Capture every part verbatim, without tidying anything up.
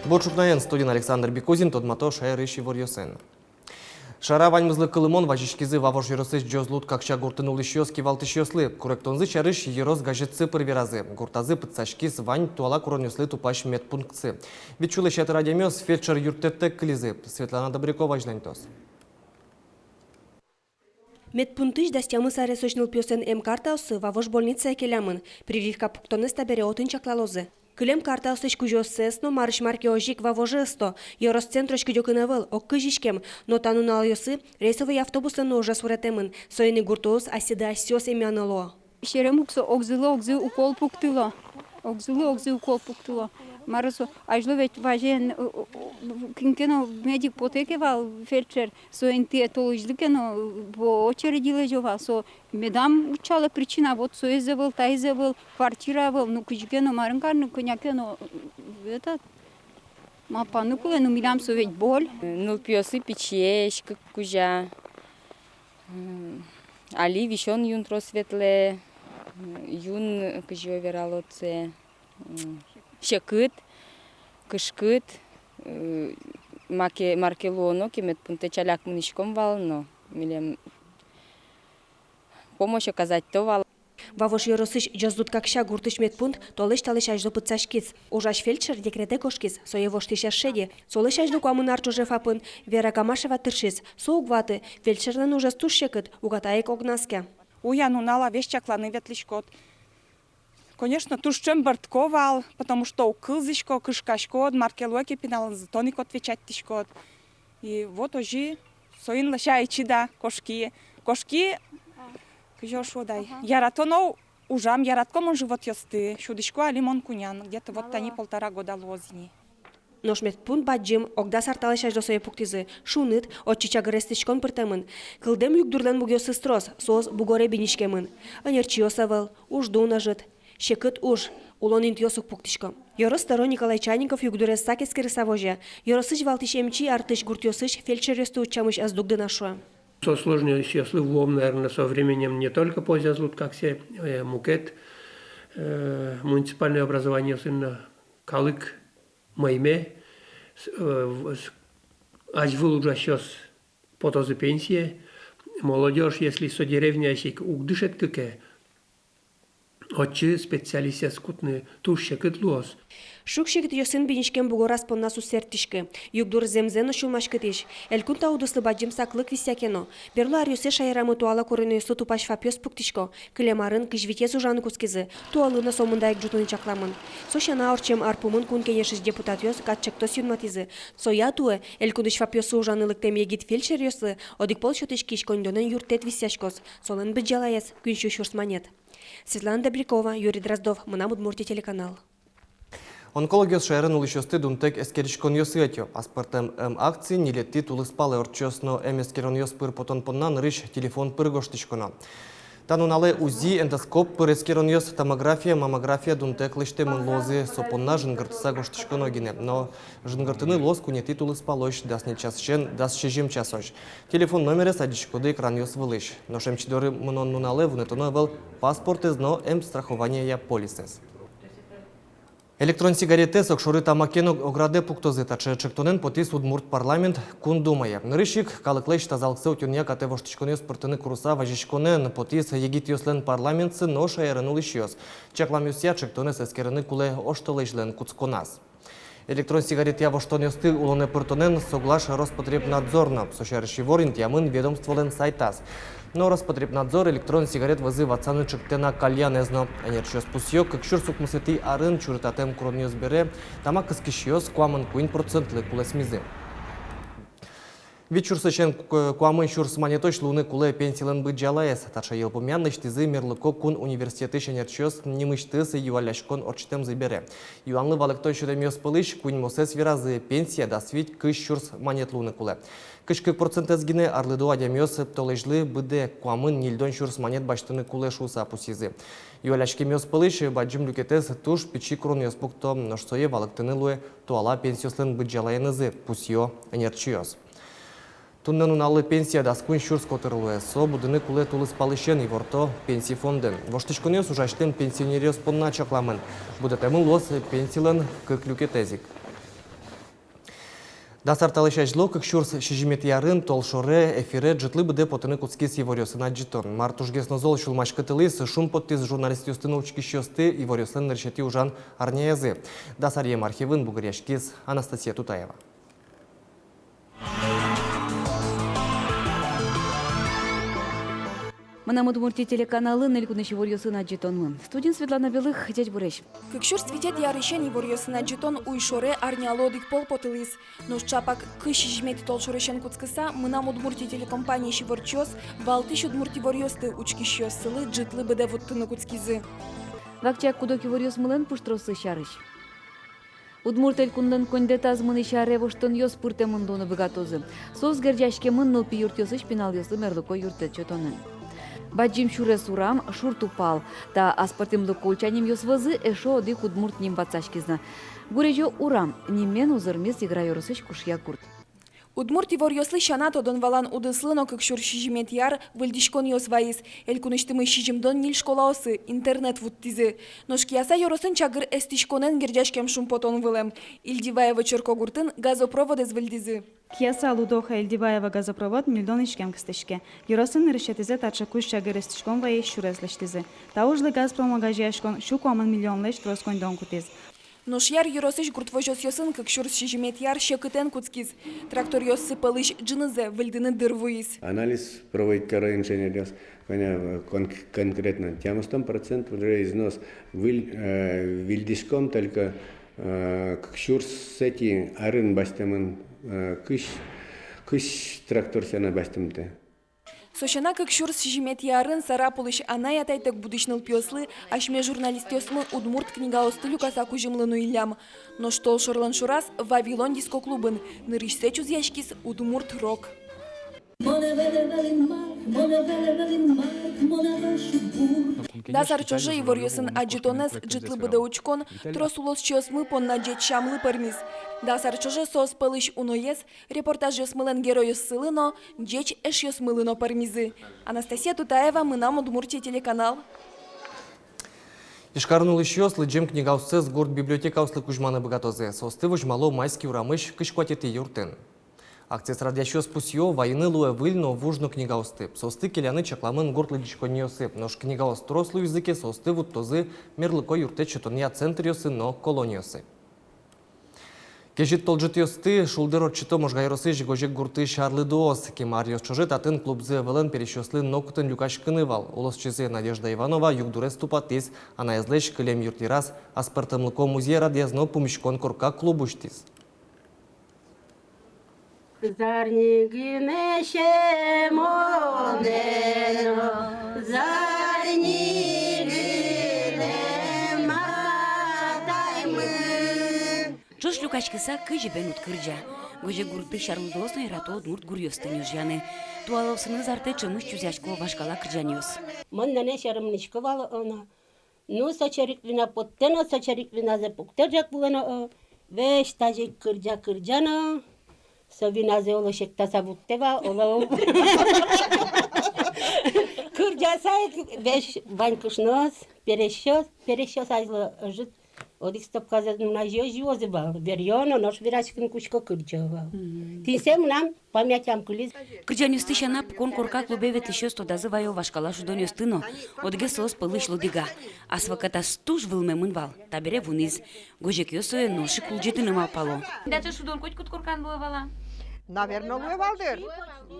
Бур ӵукнаен, студиын Александр Бекузин, тодмато шаерысь иворъёсын. Шара ваньмызлы кылымон вазиськизы Вавож ёросысь Ӟозлуд-Какся гуртын улӥсьёс кивалтӥсьёслы. Куректонзы сярысь ёрос газетсы пыр веразы. Гуртазы пытсаськиз вань туала куронъёслы тупась медпунктсы. Вить сюлэсь ятыр адямиос фельдшер юрттэттэк кылизы. Светлана Добрякова азьланьтоз. Медпунктысь дас тямыс аресозь нылпиослэн эмкартаоссы Вавож больницае келямын. Прививка пуктонэз табере отын чаклалозы. Кылем картаослэсь кузёоссэс но, марысь мар ке озьы ик, Вавоже ысто. Ёрос центрозь кыдёкын ӧвӧл, ог кызь иськем. Но та нуналъёсы рейсовый автобуслэн но ужез уретэмын. Соин ик гуртоос асьсэды асьсэос эмъяны луо. Серем ук со, огзылы огзы укол пуктыло. Огзылы огзы укол пуктыло. Мар со, азьло ведь вазен, э, э, э, кин ке но медик потэ ке вал, фельдшер, со интые толэзьлы ке но, э, по очереди лэзё вал, со медам утчало причина, вот соиз ӧвӧл, таиз ӧвӧл, квартира ӧвӧл, ну, кызьы ке но, марын карны, кӧня ке но, э, этот, малпаны кулэ, ну, милям со ведь боль. Нылпиосы пичиесь, кык кузя. М, али висён юн трос ветлэ, м, юн, кызьы верало сое, м, секыт, кышкыт, э, маке, мар ке луоно ке, медпунктэ ӵаляк мынӥськом вал но, милем помощь оказать-то вал. Вавож ёросысь Ӟозлуд-Какся гуртысь медпункт толэзь талэсь азьло пытсаськиз. Ужась фельдшер декретэ кошкиз, сое воштӥсь ӧз шеды. Солэсь азьло куамын ар ӵоже ФАПын Вера Камашева тыршиз. Со уг ваты, фельдшерлэн ужез туж секыт, уката ик огназ ке. Уя-нунала весь чакланы ветлӥськод. Конечно, туж ӵем бӧрдко вал, потому что уг кылзӥсько, кышкаськод, мар ке луэ ке пиналэнзы, тон ик отвечатьтӥськод. И вот озьы соин лэся ичи да кошки. Кошки, кызьы шуод ай. Ага. Яратоно ужам, яратко мон животъёсты, сюдӥсько али мон кунян, где-то вот тани полтора года луоз ини. Нош медпункт бадӟым, ог дас ар талэсь азьло сое пуктӥзы, шуныт, отчы чагыр эстӥськон пыртэмын. Кылдэм югдурлэн мугъёсыз трос, соос бугоре биниськемын. Ӧнерчиос ӧвӧл, уждун ӧжыт. Секыт уж, улон интыос уг пуктӥсько. Ёрос тӧро Николай Чайников югдурез сак эскерыса возе. Ёросысь валтӥсь эмчи артысь гуртъёсысь фельдшеръёсты утчамысь ӧз дугды на, шуэ. Со сложностьёслы вуом, наверно, со временем не только по Ӟозлуд-Каксе, э, мукет, э, муниципальной образованиосын но. Калык мӧйме, с-, э, в-, с-, азьвыл ужасьёс потозы пенсие, молодёжь, если со деревняысь ик уг дышетскы ке, отчы специалистъёс кутны туж секыт луоз. Шуг-секытъёсын биниськем бугораз понназ уз сэрттӥськы. Югдур зэмзэ но сюлмаськытӥсь. Элькун та удыслы бадӟым саклык висъя ке но. Берло аръёсы шаерамы туала куронъёслы тупась ФАПъёс пуктӥсько. Кылем арын кызь витез ужаны кутскизы. Туаллы но сомында ик ӝутыны чакламын. Со сяна, ортчем ар пумын Кун Кенешысь депутатъёс катчектос юнматӥзы. Соя туэ элькунысь ФАПъёсы ужаны лыктэм егит фельдшеръёслы одӥг пол сётӥськись коньдонэн юрттэт висъяськоз. Солэн быдӟалаез куинь сю сюрс манет. Светлана Добрякова, Юрий Дроздов, «Мынам Удмуртие» телеканал. Онкологъёс шаерын улӥсьёсты дунтэк эскериськонъёсы ӧтё. Аспӧртэм эм акци ньылетӥ тулыспалэ ортчоз, но эм эскеронъёс пыр потон понна нырысь телефон пыр гожтӥськоно. Та нуналэ УЗИ, эндоскоп пыр эскеронъёс, томография, маммография дунтэк лэсьтэмын луозы, со понна жингыртыса гожтӥськоно гинэ. Но жингыртыны луоз куинетӥ тулыспалозь дас ньыль часысен дас сизьым часозь. Телефон номерез адӟиськоды экранъёс вылысь. Нош эмчи доры мынон нуналэ вунэтоно ӧвӧл паспортэз но эм страхованиея полисэз. Электрон сигаретэз огшоры тамакен ог-, оградэ пуктозы. Таӵе ӵектонэн потӥз Удмурт парламент Кун Думае. Нырысь ик калыклэсь тазалыксэ утёнъя катэ воштӥськонъёс пыртыны курыса вазиськонэн потӥз егитъёслэн парламентсы но шаерын улӥсьёс. Чакламъёсъя, ӵектонэз эскерыны кулэ оштолэзьлэн кутсконаз. Электрон сигаретъя воштонъёсты улонэ пыртонэн соглаш Роспотребнадзор но. Со сярысь ивор интыямын ведомстволэн сайтаз. Но Роспотребнадзор электрон сигарет вӧзы ватсаны ӵектэ на кальянэз но. Ӧнерчиос пусъё, кык сюрс укмысэтӥ арын чурытатэм куронъёс бере тамак кыскисьёс куамын куинь процентлы кулэсмизы. Вить сюрсысен ку-, куамын сюрс манетозь луыны кулэ пенсилэн быдӟалаез. Таӵе йылпумъян лэсьтӥзы Мерлыко кун университетысь ӧнерчиос нимысьтыз юалляськон ортчытэмзы бере. Юанлы валэктон сётэмъёс пӧлысь куиньмосэз веразы: пенсия дас вить-кызь сюрс манет луыны кулэ. Кызь кык процентэз гинэ арлыдо адямиос толэзьлы быдэ куамын-ньыльдон сюрс манет басьтыны кулэ шуыса пусйизы. Юалляськемъёс пӧлысь бадӟым люкетэз туж пичи куронъёс пукто, нош сое валэктыны луэ туала пенсиослэн быдӟалаенызы, пусйо ӧнерчиос. Туннэ нуналлы пенсия дас куинь сюрс котыр луэ. Со будыны кулэ тулыспалысен, иворто Пенси фондын. Воштӥськонъёс ужасьтэм пенсионеръёс понна чакламын. Будэтэмын луоз пенсилэн кык люкетэз ик. Дас ар талэсь азьло, кык сюрс сизьыметӥ арын, толшоре эфире ӝытлы быдэ потыны кутскиз иворъёсын адӟытон. Мар тужгес но зол сюлмаськытылӥз, шумпоттӥз журналистъёсты но учкисьёсты иворъёслэн нырысетӥ ужан арняязы. Дас аръем архивын бугыръяськиз Анастасия Тутаева. «Мынам Удмуртие» телеканалын элькунысь иворъёсын адӟытонмы. Студиын Светлана Белых, ӟеч буресь. Кык сюрс витетӥ арысен иворъёсын адӟытон уйшоре арнялы одӥг пол потылӥз. Нош чапак кызь сизьыметӥ толшорысен кутскыса, «Мынам Удмуртие» телекомпаниысь иворчиос валтӥсь удмурт иворъёсты учкисьёссылы ӝытлы быдэ вуттыны кутскизы. Вакчияк куд-ог иворъёсмылэн пуштроссы сярысь. Удмурт Элькунлэн коньдэтаз мынӥсь аре воштонъёс пыртэмын луыны быгатозы. Соос герӟаськемын нылпи юртъёсысь пиналъёслы мерлыко юрттэт сётонын. Бадӟым сюрес урам, шур тупал. Та аспӧртэмлыко ульча нимъёс вӧзы эшшо одӥг удмурт ним ватсаськиз на. Гурезё урам нимен узырмиз Игра ёросысь Кушъя гурт. Удмурт иворъёслы сяна, тодон-валан удыслы но кык сюрс сизьыметӥ ар выльдӥськонъёс вайиз. Элькунысьтымы сизьымдон ньыль школаосы интернет вуттӥзы. Нош Кияса ёросын чагыр эстӥськонэн герӟаськем шумпотон вылэм. Ильдиваево черкогуртын газопроводэз выльдӥзы. Кияса Лудоха — Ильдиваево газопровод ньыльдон иськем кыстӥське. Ёросын нырысетӥзэ таӵе кузь чагыр эстӥськон вайись сюрес лэсьтӥзы. Та ужлы «Газпром» огазеяськон сю куамын миллионлэсь трос коньдон кутӥз. Нош Яр ёросысь гурт возёсъёсын кык сюрс сизьыметӥ ар секытэн кутскиз. Тракторъёссы пӧлысь ӝынызэ выльдыны дыр вуиз. Анализ проводить каро инженеръёс, кӧня, э, кон-, конкретно тямыстон процент уже износ выль-, э, выльдӥськом только, э, кык сюрсэтӥ арын басьтэмын, э, кызь, кызь трактор сяна басьтэмтэ. Со сяна, кык сюрс сизьыметӥ арын Сарапулысь анай-атайтэк будӥсь нылпиослы асьме журналистъёсмы удмурт книгаосты люкаса кузьымлы нуиллям. Нош толшорлэн шораз «Вавилон» дискоклубын нырысьсэ чузъяськиз удмурт рок. Дас ар ӵоже иворъёсын адӟытонэз ӝытлы быдэ учкон трос улосчиосмы понна ӟеч сямлы пӧрмиз. Дас ар ӵоже соос пӧлысь уноез репортажъёсмылэн геройёссылы но, ӟеч эшъёсмылы но пӧрмизы. Анастасия Тутаева, «Мынам Удмуртие» телеканал. Ижкарын улӥсьёс лыдӟем книгаоссэс гурт библиотекаослы кузьманы быгатозы. Соосты возьмало Майский урамысь кызь куатетӥ юртын. Акциез радъясьёс пусъё: вайыны луэ выль но вуж но книгаосты. Соосты келяны чакламын гурт лыдӟиськонниосы. Нош книгаос трос луизы ке, соосты вуттозы мерлыко юрттэт сётонъя центръёсы но колониосы. Кезьыт толӟытъёсты шулдыр ортчыто Можга ёросысь Гозег гуртысь арлыдоос. Кема аръёс ӵоже татын клубзы ӧвӧлэн пересьёслы нокытын люкаськыны вал. Улосчизы Надежда Иванова югдурез тупатӥз. Анаезлэсь кылем юртъераз аспӧртэмлыко музей радъяз но пумиськон корка клуб усьтӥз. Зарни гинэ сямен но, зарни гинэ матаймы. Ӵош люкаськыса, кызьы бен уд кырӟа. Гозег гуртысь арлыдоос но ярато удмурт гуръёсты нюжъяны. Туалаосыныз артэ ӵемысь чузъясько вашкала кырӟанъёс. Мон нэнэ сьӧры мынӥсько вал, о, но. Ну, со черик вина поттэ но, со черик виназэ пуктэ ӝӧк вылэ но, о, весь тазьы ик кырӟа-кырӟа но, со виназэ оло сектаса вуттэ вал, оло. Кырӟаса ик весь вань кышноос, пересьёс, пересьёс азьло ӧжыт одӥг стопказэ нуназеозь юозы вал, веръё но, нош вераськыны кутско, кырӟо вал. Мгм. Тӥньсэ мынам памятям кылиз. Кырӟанъёсты сяна, пукон корка клубе ветлӥсьёс тодазы ваё вашкала шудонъёсты но, одӥгез соос пӧлысь лодыга. Ас вакытаз туж вылмемын вал, табере вуниз. Гожекъёс сое нош ик улӟытыны малпало. Таӵе шудон котькуд коркан луэ вал-а? Наверно, луэ вал дыр.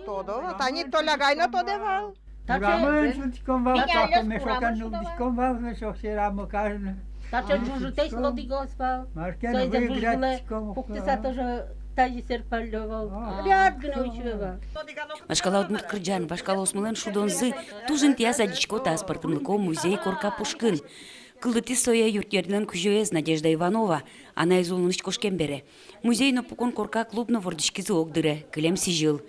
Тодо, тани Толя агай но тодэ вал. Урамын шудӥськом вал, капы мешокын нуллӥськом вал, мешок сьӧрамы карыны. Таӵе ӝужытэсь лодыгаос вал. Марке но выиграть ке, пуктыса тоже тазьы серпаллё вал. А. Ряд гинэ учке вал. Вашкала удмурт кырӟан, вашкалаосмылэн шудонзы туж интыяз адӟисько та аспӧртэмлыко музей корка пушкын. Кылдытӥз сое юртъерлэн кузёез Надежда Иванова, анаез улонысь кошкем бере. Музей но, пукон корка клуб но вордӥськизы ог дыре, кылем сӥзьыл.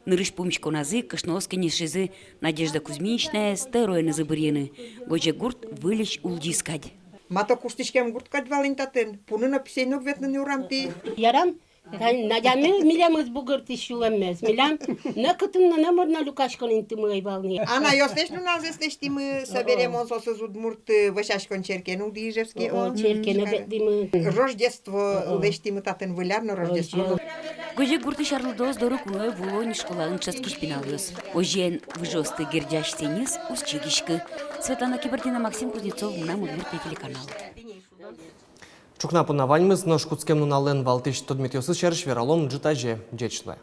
Нырысь пумиськоназы кышноос кенешизы Надежда Кузьминичнаез тӧроенызы бырйыны. Гожегурт выльысь улӟиз кадь. Мато куштӥськем гурт кадь вал ини татын, пуны но, писэй но уг ветлы ни урамтӥ. Ярам, тани Надямы милемыз бугыртӥз сюлэммес, милям нокытын но номыр но люкаськон интымы ӧй вал ни. Анайёслэсь нуналзэс лэсьтӥмы, собере мон соосыз удмурт, э, вӧсяськон черке нуылӥ Ижевске. О, о, черке но ветлӥмы. Рождество лэсьтӥмы татын, выль ар но Рождество но. Гожек гуртысь арлыдоос доры куное вуо ни школаын дышетскись пиналъёс. Озьыен, выжыосты герӟась сӥньыс уз чигиськы. Светлана Кибардина, Максим Кузнецов, «Мынам Удмуртие» телеканал. Ӵукна понна ваньмыз. Нош кутскем нуналлэн валтӥсь тодметъёсыз сярысь вералом ӝытазе. Ӟеч луэ.